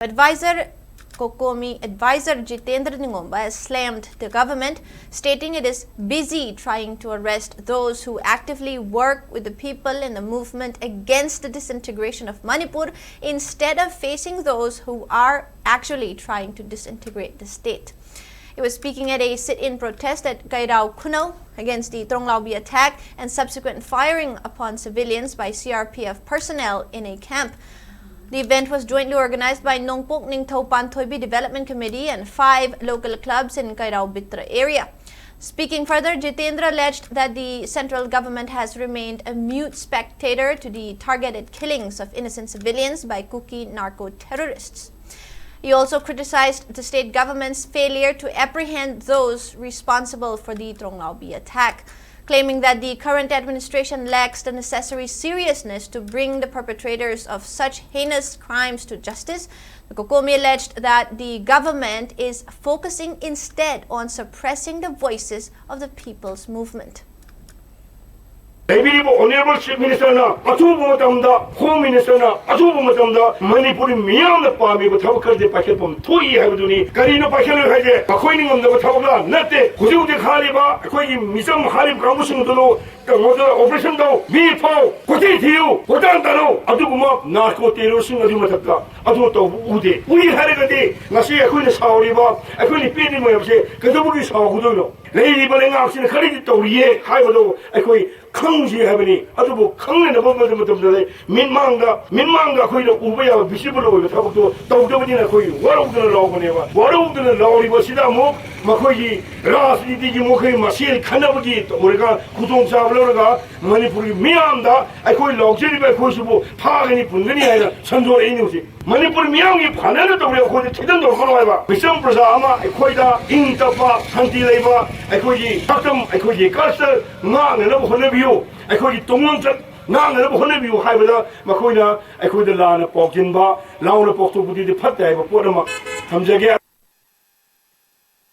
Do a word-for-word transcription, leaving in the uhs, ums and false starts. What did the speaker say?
Advisor, COCOMI advisor Jitendra Ningomba has slammed the government, stating it is busy trying to arrest those who actively work with the people in the movement against the disintegration of Manipur, instead of facing those who are actually trying to disintegrate the state. He was speaking at a sit-in protest at Kairao Khunal against the Tronglaubi attack and subsequent firing upon civilians by C R P F personnel in a camp. The event was jointly organized by Nongpok Ningthou Panthoibi Development Committee and five local clubs in Kairao Bitra area. Speaking further, Jitendra alleged that the central government has remained a mute spectator to the targeted killings of innocent civilians by Kuki narco-terrorists. He also criticized the state government's failure to apprehend those responsible for the Tronglaubi attack, claiming that the current administration lacks the necessary seriousness to bring the perpetrators of such heinous crimes to justice. The COCOMI alleged that the government is focusing instead on suppressing the voices of the people's movement. ꯂꯩꯕꯤꯔꯤꯕ honourable chief ꯃꯤꯅꯤꯁꯇꯔꯅ ꯑꯊꯨꯕ ꯃꯇꯝꯗ, home ꯃꯤꯅꯤꯁꯇꯔꯅ ꯑꯊꯨꯕ ꯃꯇꯝꯗ ꯃꯅꯤꯄꯨꯔꯤ ꯃꯤꯌꯥꯝꯅ ꯄꯥꯝꯃꯤꯕ ꯊꯕꯛ ꯈꯔꯗꯤ ꯄꯥꯏꯈꯠꯐꯝ ꯊꯣꯛꯏ ꯍꯥꯏꯕꯗꯨꯅꯤ꯫ ꯀꯔꯤꯅꯣ ꯄꯥꯏꯈꯠꯂꯣꯏ ꯍꯥꯏꯁꯦ? ꯑꯩꯈꯣꯏꯅ ꯉꯝꯗꯕ ꯊꯕꯛꯂ? ꯅꯠꯇꯦ꯫ ꯍꯧꯖꯤꯛ ꯍꯧꯖꯤꯛ ꯍꯥꯏꯔꯤꯕ ꯑꯩꯈꯣꯏꯒꯤ ꯃꯤꯆꯝ ꯍꯥꯠꯂꯤꯕ ꯀꯥꯡꯕꯨꯁꯤꯡꯗꯨ ꯀꯩꯅꯣꯗ ꯑꯣꯄꯔꯦꯁꯟ ꯇꯧ, ꯃꯤ ꯐꯥꯎ, ꯀꯣꯏꯊꯤ ꯊꯤꯌꯨ, ꯀꯣꯏꯇꯥꯟ ꯇꯥꯟꯅꯧ꯫ ꯑꯗꯨꯒꯨꯝꯕ ꯅꯥꯔꯀꯣ ꯇꯦꯔꯣꯔꯤꯁꯁꯤꯡ ꯑꯗꯨꯒꯤ ꯃꯊꯛꯇ ꯑꯗꯨ ꯇꯧꯕ ꯎꯗꯦ꯫ ꯎꯏ ꯍꯥꯏꯔꯒꯗꯤ ꯉꯁꯤ ꯑꯩꯈꯣꯏꯅ ꯁꯥꯎꯔꯤꯕ, ꯑꯩꯈꯣꯏꯅ ꯄꯦꯟꯗ꯭ꯔꯤꯕ ꯃꯌꯥꯝꯁꯦ ꯀꯩꯗꯧꯕꯒꯤ ꯁꯥꯎꯒꯗꯣꯏꯅꯣ? ꯂꯩꯔꯤꯕ ꯂꯩꯉꯥꯛꯁꯤꯅ ꯈꯔꯗꯤ ꯇꯧꯔꯤꯌꯦ ꯍꯥꯏꯕꯗꯣ ꯑꯩꯈꯣꯏ ꯈꯪꯁꯤ ꯍꯥꯏꯕꯅꯤ꯫ ꯑꯗꯨꯕꯨ ꯈꯪꯅꯅꯕ ꯃꯇꯝ-, ꯃꯇꯝꯗ ꯃꯤꯠꯃꯥꯡꯗ, ꯃꯤꯠꯃꯥꯡꯗ ꯑꯩꯈꯣꯏꯅ ꯎꯕ ꯌꯥꯕ ꯚꯤꯖꯤꯕꯜ ꯑꯣꯏꯕ ꯊꯕꯛꯇꯣ ꯇꯧꯗꯕꯅꯤꯅ ꯑꯩꯈꯣꯏ ꯋꯥꯔꯧꯗꯅ ꯂꯥꯎꯕꯅꯦꯕ꯫ ꯋꯥꯔꯧꯗꯅ ꯂꯥꯎꯔꯤꯕꯁꯤꯗ ꯑꯃꯨꯛ ꯃꯈꯣꯏꯒꯤ ꯔꯥꯖꯅꯤꯇꯤꯒꯤ ꯃꯈꯣꯏ ꯃꯁꯦꯜ ꯈꯟꯅꯕꯒꯤ ꯑꯣꯏꯔꯒ ꯈꯨꯗꯣꯡꯆꯥꯕ ꯂꯧꯔꯒ ꯃꯅꯤꯄꯨꯔꯒꯤ ꯃꯤꯌꯥꯝꯗ ꯑꯩꯈꯣꯏ ꯂꯥꯎꯖꯔꯤꯕ ꯑꯩꯈꯣꯏꯁꯤꯕꯨ ꯐꯥꯒꯅꯤ ꯄꯨꯟꯒꯅꯤ ꯍꯥꯏꯅ ꯁꯟꯗꯣꯔꯛꯏꯅꯤ ꯍꯧꯖꯤꯛ꯫ ꯃꯅꯤꯄꯨꯔ ꯃꯤꯌꯥꯝꯒꯤ ꯐꯅꯅ ꯇꯧꯔꯦ, ꯑꯩꯈꯣꯏꯗ ꯊꯤꯗꯟ ꯇꯧꯔꯛꯀꯅꯨ ꯍꯥꯏꯕ꯫ ꯃꯤꯆꯝ ꯄ꯭ꯔꯖꯥ ꯑꯃ ꯑꯩꯈꯣꯏꯗ ꯏꯪ ꯇꯞꯄ, ꯁꯥꯟꯇꯤ ꯂꯩꯕ, ꯑꯩꯈꯣꯏꯒꯤ ꯀꯁꯇꯝ, ꯑꯩꯈꯣꯏꯒꯤ ꯀꯜꯆꯔ ꯉꯥꯛꯅꯅꯕ ꯍꯣꯠꯅꯕꯤꯌꯨ, ꯑꯩꯈꯣꯏꯒꯤ ꯇꯨꯡ ꯂꯝꯆꯠ ꯉꯥꯛꯅꯅꯕ ꯍꯣꯠꯅꯕꯤꯌꯨ ꯍꯥꯏꯕꯗ ꯃꯈꯣꯏꯅ ꯑꯩꯈꯣꯏꯗ ꯂꯥꯟꯅ ꯄꯥꯎꯖꯤꯟꯕ, ꯂꯥꯎꯅ ꯄꯥꯎꯊꯣꯛꯄꯗꯨꯗꯤ ꯐꯠꯇꯦ ꯍꯥꯏꯕ ꯄꯣꯠ ꯑꯃ ꯊꯝꯖꯒꯦ꯫